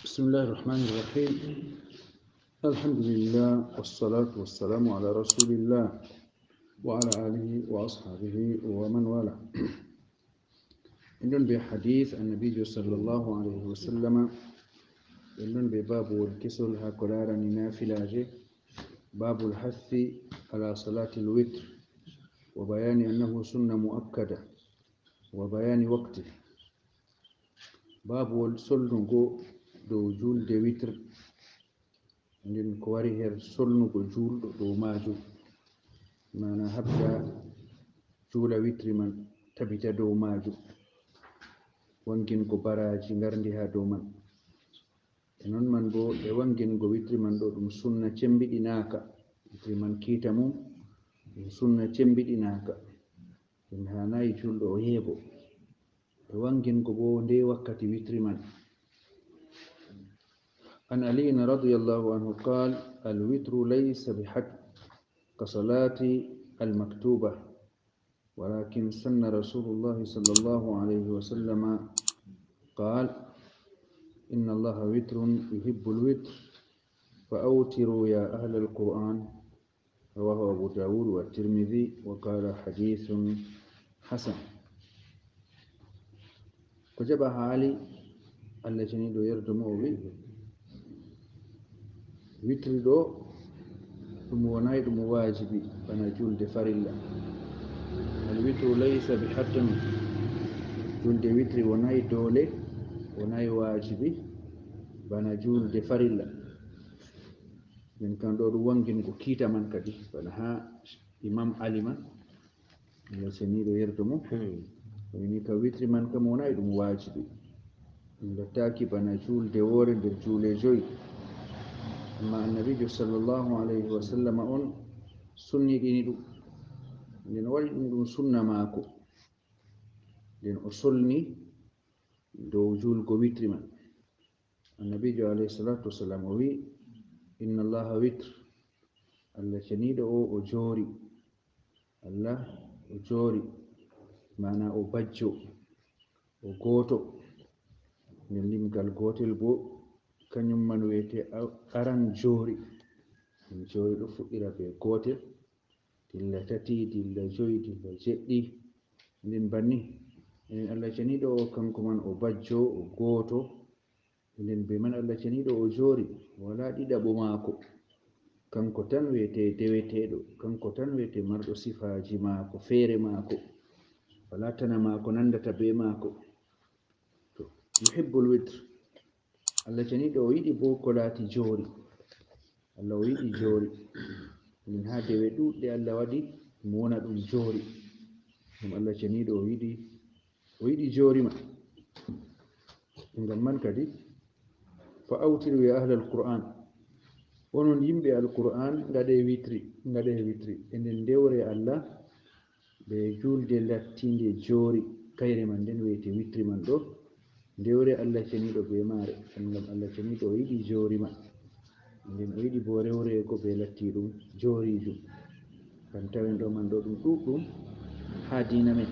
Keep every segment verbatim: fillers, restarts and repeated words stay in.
بسم الله الرحمن الرحيم. الحمد لله والصلاة والسلام على رسول الله وعلى آله وأصحابه ومن والاه. En ɗon be hadith Annabiijo sallallahu alayhi wa sallama. En ɗon be babuwol kesol haa ko laarani naafilaaje. باب الحث على صلاة الوتر وبيان أنه سنة مؤكدة وبيان وقته. Babuwol solnugo dow julde witr, nden ko wari her solnugo julɗo dow maajum, maana habda juula witri man, tabita dow maajum, wangingo baraaji ngarndi haa dow man. E non man boo, e wangingo witri man ɗo, ɗum sunna cembiɗinaaka. Witri man kiita mum, ɗum sunna cembiɗinaaka. Ɗum haanayi julɗo o yeebo. E wangingo boo nde wakkati witri man. عن علي رضي الله عنه قال: الوتر ليس بحتم كصلاة المكتوبة، ولكن سن رسول الله صلى الله عليه وسلم، قال: إن الله وتر يحب الوتر، فأوتروا يا أهل القرآن. رواه أبو داود والترمذي وقال: حديث حسن. Ko jaɓa haa Ali, Allah ceniiɗo yerdo mo, o wi'i, witri ɗo, ɗum wonaay ɗum waajibi bana julde farilla. الوتر ليس بحتم. Julde witri wonaay doole, wonaay waajibi bana julde farilla. Min kan ɗo ɗum wangingo kiita man kadi, bana haa Imam Ali man, Allah ceniiɗo yerdo mo. Hmm. O wi'i ka witri man kam wonaay ɗum waajibi. Ɗum lattaaki bana julde woore nder juule joyi. Amma Annabiijo sallallahu alayhi wa sallama on sunniɗini ɗum. Nden o waɗi ɗum, ɗum sunna maako. Nden o solni dow juulgo witri man. Annabiijo alayhi salaatu wasalaam o wi'i, إن الله وتر. Allah ceniiɗo o, o joori. Allah o joori, maana o bajjo, o gooto. Nden limgal gootel boo, kanyum man wi'ete a-, aran joori. Nden joori ɗo fuɗɗira bee gootel, dilla tati, dilla joyi, dilla jeɗɗi. Nden banni. Nden Allah ceniiɗo o, kanko man o bajjo, o gooto. Nden bee man Allah ceniiɗo o joori, walaa ɗiɗaɓo maako. Kanko tan wi'ete deweteeɗo, kanko tan wi'ete marɗo sifaaji maako, feere maako. Walaa tana maako nandata bee maako. To, يحب الوتر. Allah ceniiɗo o yiɗi boo ko laati joori. Allah o yiɗi joori. Min haa dewe ɗuuɗɗe Allah waɗi mo wona ɗum joori. Ɗum Allah ceniiɗo o yiɗi, o yiɗi joori man. Ngam man kadi, فأوتروا يا أهل القرآن. Onon yimɓe Alqur'aan, ngaɗe witri, ngaɗe witri. E nden ndewre Allah bee juulde lattiinde joori, kayre man nden wi'ete witri man ɗo. Ndewre Allah ceniiɗo bee maare, ngam Allah ceniiɗo o yiɗi joori man. Nden o yiɗi boo rewreego bee lattiiɗum jooriijum. Ngam tawen ɗo man ɗo ɗum ɗuuɗɗum haa diina men.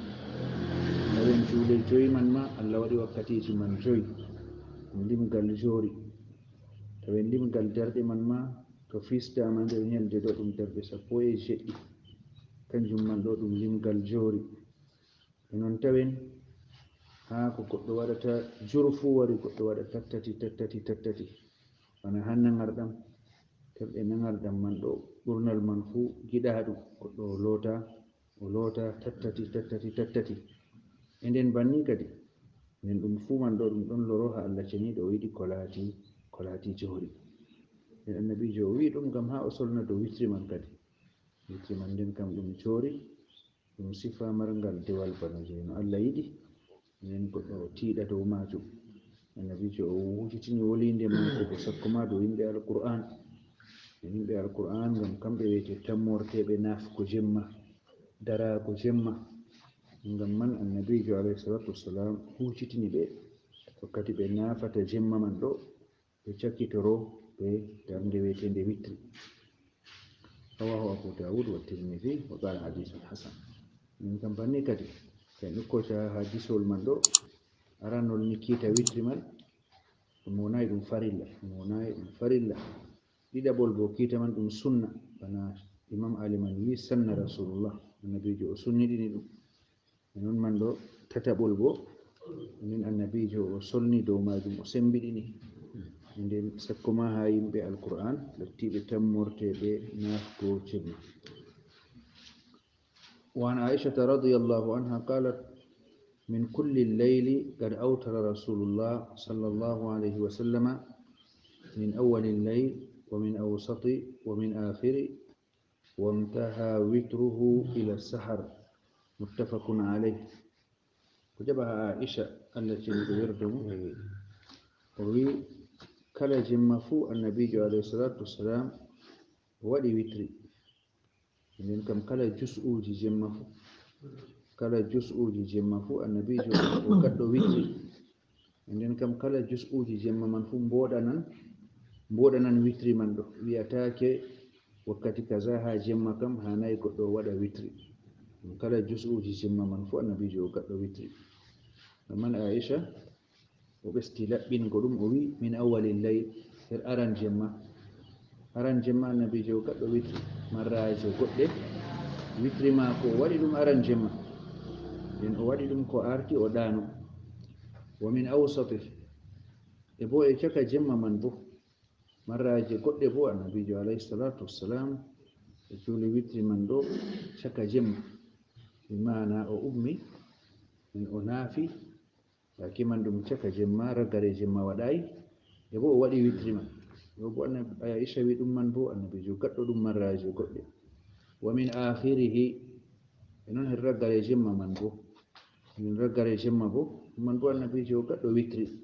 Tawen juule joyi man ma, Allah waɗi wakkatiiji man joyi. Ɗum limgal joori. Tawen limgal darɗe man ma, to fistaama nder nyalde ɗo, ɗum darɗe sappo e jeɗɗi. Kanjum man ɗo ɗum limgal joori. E non tawen, haa ko goɗɗo waɗata juru fuu wari, goɗɗo waɗa tattati, tattati, tattati. Bana haa naŋarɗam, terɗe naŋarɗam man ɗo, ɓurnal man fuu giɗaaɗum, goɗɗo o loota, o loota tattati, tattati, tattati. E nden banni kadi, nden ɗum fuu man ɗo, ɗum ɗon loro haa Allah ceniiɗo o yiɗi ko laati, ko laati joori. Nden Annabiijo o wi'i ɗum ngam haa o solna dow witri man kadi. Witri man nden kam ɗum joori, ɗum sifa marngal dewal bana jey no Allah yiɗi, nden goɗɗo o tiiɗa dow maajum. Annabiijo o wujitini woliinde maako ko sakko ma dow yimɓe Alqur'aan. E yimɓe Alqur'aan, ngam kamɓe wi'ete tammorteeɓe naafugo jemma, daraago jemma. Ngam man Annabiijo alayhi salaatu wassalaam wujitini ɓe wakkati ɓe naafata jemma man ɗo, ɓe cakkitoro bee darnde wi'eteende witri. رواه أبو داود والترمذي وقال حديث حسن. Min kam banni kadi, to en ukkoyta haa hadisol man ɗo, aranol ni kiita witri man, Ɗum wonaay ɗum farilla, ɗum wonaay ɗum farilla. Ɗiɗaɓol boo, kiita man ɗum sunna, bana Imam Ali man wi'i, sanna Rasulullah, Annabiijo o sunniɗini ɗum. E non man ɗo, tataɓol boo, nden Annabiijo o solni dow maajum, o sembiɗini. Nden sakko ma haa yimɓe Alqur'aan, lottiiɓe tan morte ɓe naafto cemma. وعن عائشة رضي الله عنها قالت: من كل الليل قد أوتر رسول الله صلى الله عليه وسلم من أول الليل ومن أوسطه ومن آخره وانتهى وتره إلى السحر. متفق عليه. Ko jaɓa haa Aisha, Allah ceniɗo yerdo mum, o wi'i, kala jemma fuu Annabiijo alayhi salaatu wassalam o waɗi witri. Nden kam kala jus'uuji jemma fuu, kala jus'uuji jemma fuu Annabiijo o gaɗɗo witri. Nden kam kala jus'uuji jemma man fuu mboɗanan, mboɗanan witri man ɗo. Wi'ataake wakkati kaza haa jemma kam haanaay goɗɗo waɗa witri. Kala jus'uuji jemma man fuu Annabiijo o gaɗɗo witri. Amman Aisha, o ɓesdi laɓɓingo ɗum, o wi'i, min awwalil layl, her aran jemma. Aran jemma Annabiijo o gaɗɗo witri, marraaje goɗɗe, witri maako o waɗi ɗum aran jemma. Nden o waɗi ɗum ko arti o ɗaano. Wa min awsatih, e boo e caka jemma man boo. Marraaje goɗɗe boo Annabiijo alayhi salaatu wassalam o juuli witri man ɗo caka jemma. Bi maana o ummi, nden o naafi, yaake man ɗum caka jemma, ragare jemma waɗaay, e boo o waɗi witri man. Ɗo boo Annabi, Aisha wi'i ɗum man boo Annabiijo gaɗɗo ɗum marraaje goɗɗe. Wa min aakhirihi, e non her ragare jemma man boo. Min ragare jemma boo, man boo Annabiijo gaɗɗo witri.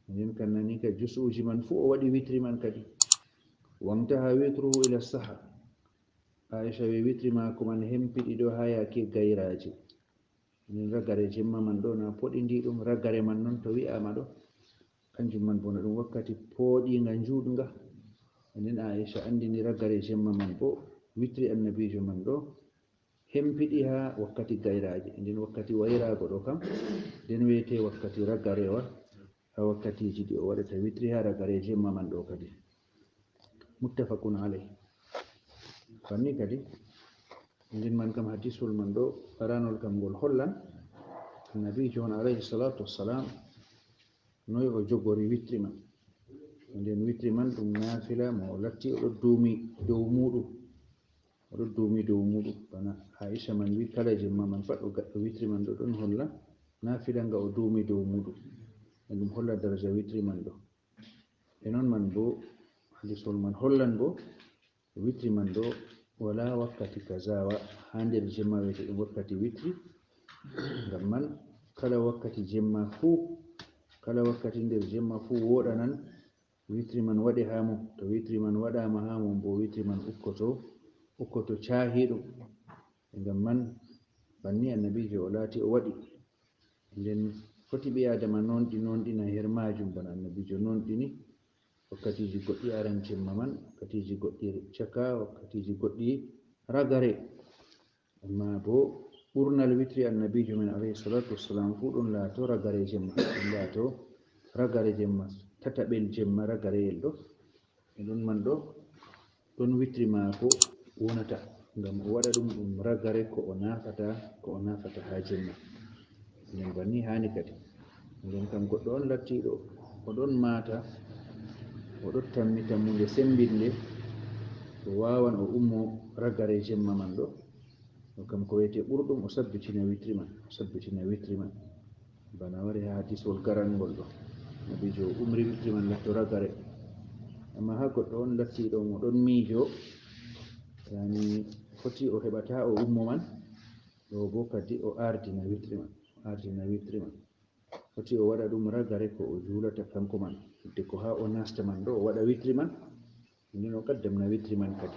Nden kan nani ka jus'uuji man fuu o waɗi witri man kadi. Wantaha witruhu ila sahar. Aisha wi'i witri maako man hempiɗi ɗo haa yaake gayraaji. Nden ragare jemma man ɗo na poɗindiiɗum, ragare man non to wi'aama ɗo, kanjum man boo na ɗum wakkati pooɗiiŋga njuuɗŋga. Nden Aisha anndini ragare jemma man boo, witri Annabiijo man ɗo, hempiɗi haa wakkati gayraaji. Nden wakkati wayraago ɗo kam, nden wi'ete wakkati ragarewal, haa wakkatiiji ɗi o waɗata witri haa ragare jemma man ɗo kadi. Muttafaqun alayh. Banni kadi, nden man kam hadisul man ɗo, aranol kam ngol hollan, Annabiijo on alayhi salaatu wassalam, noy o jogori witri man. Nden witri man ɗum naafila mo o latti o ɗo duumi dow muuɗum. O ɗo duumi dow muuɗum. Bana Aisha man wi'i kala jemma man pat o gaɗɗo witri man ɗo ɗon holla naafila nga o duumi dow muuɗum. E ɗum holla daraja witri man ɗo. E non man boo, hadisol man hollan boo, witri man ɗo walaa wakkati kazaawa haa nder jemma wi'eteeɗum wakkati witri. Ngam man, kala wakkati jemma fuu, kala wakkati nder jemma fuu wooɗanan, witri man waɗe haa mum. To witri man waɗaama haa mum boo, witri man ukkoto, ukkoto caahiiɗum. Ngam man, banni Annabiijo o laati o waɗi. Nden foti ɓii-Aadama noonɗi, noonɗina her maajum, bana Annabiijo noonɗini wakkatiiji goɗɗi aran jemma man, wakkatiiji goɗɗi caka, wakkatiiji goɗɗi ragare. Ammaa boo ɓurnal witri Annabiijo men alayhi salaatu wassalam fuu ɗon laato ragare jemma, ɗon laato ragare jemma, tataɓel jemma ragareyel ɗo. E ɗon man ɗo, ɗon witri maako wonata, ngam o waɗa ɗum, ɗum ragare ko o naafata, ko o naafata haa jemma. Nden banni haani kadi. Nden kam goɗɗo on lattiiɗo, o ɗon maata, o ɗon tammi tammunde sembinde, o waawan o ummo ragare jemma man ɗo. Ɗo kam ko wi'ete ɓurɗum, o sabbitina witri man, o sabbitina witri man. Bana wari haa hadiswol garangol ɗo. Annabiijo umri witri man latto ragare. Ammaa haa goɗɗo on lattiiɗo mo ɗon miijo, yani foti o heɓata o ummo man, ɗo boo kadi o ardina witri man, o ardina witri man. Foti o waɗa ɗum ragare ko o juulata kanko man. Hidde ko haa o nasta man ɗo, o waɗa witri man, nden o qaddamna witri man kadi.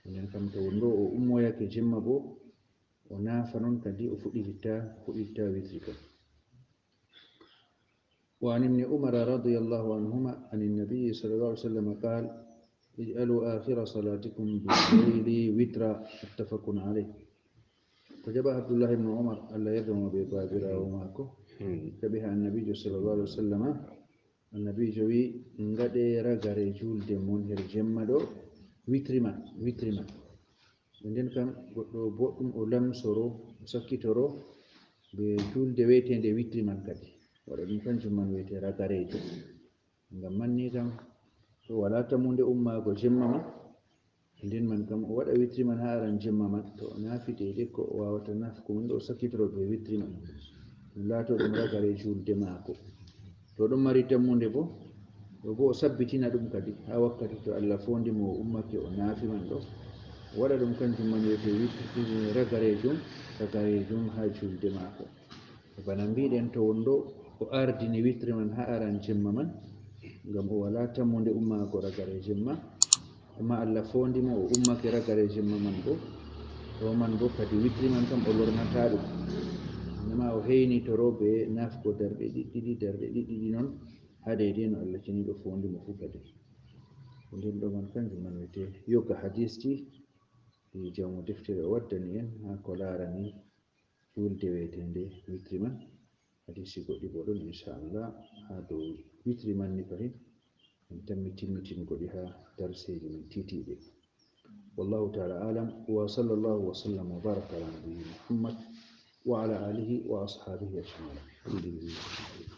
Nden kam to wonɗo o ummoyake jemma boo, o naafa non kadi, o fuɗɗititta, o fuɗɗititta witri kam. وعن ابن عمر رضي الله عنهما عن النبي صلى الله عليه وسلم قال: اجعلوا آخر صلاتكم بالليل وترا. متفق عليه. Ko jaɓa Abdullahi ibn Umar, Allah yarda mo bee baabiraawo maako, jaɓi haa Annabiijo sallallahu alaihi wasallam, Annabiijo wi'i, ngaɗe ragare juulde mon her jemma ɗo, witri man, witri man. Nden kam, goɗɗo boɗɗum o lamsoro, o sakkitoro be juulde wi'eteende witri man kadi. Waɗa ɗum kanjum man wi'ete ragareejo. Ngam man ni kam, to wala tammunde ummaago jemma man, nden man kam o waɗa witri man haa aran jemma man, to o naafi deydey ko o waawata naafgo man ɗo, o sakkitoro be witri man. Ɗum laato ɗum ragare juulde maako. To ɗum mari tammunde bo, ɗo bo o sabbitina ɗum kadi haa wakkati to Allah foondi mo o ummake o naafi man ɗo. O waɗa ɗum kanjum man wi'ete witri ragareejum, ragareejum haa juulde maako. Bana mbi'ɗen to wonɗo o ardini witri man haa aran jemma man, ngam o wala tammunde ummaago ragare jemma. Amma Allah foondi mo o ummake ragare jemma man bo, ɗo man bo kadi witri man kam o lornata ɗum. Amma o heynitoro be naafgo darɗe ɗiɗɗiɗi, darɗe ɗiɗɗiɗi non haa deydey no Allah ceniiɗo foondi mo fuu kadi. Nden ɗo man kanjum man wi'ete yoga hadisji ɗi jawmu deftere o waddani en haa ko laarani juulde wi'eteende witri man. Hadisi goɗɗi bo ɗon, insha Allah, haa dow witri man ni fahin. En tammi timmitingo ɗi haa darseeji men tiitiiɗe. Wallahu ta'ala a'lam, wa sallallahu wa sallam wa baraka ala nabiyyina Muhammad wa ala alihi wa ashabihi ajma'in. Alhamdulillah.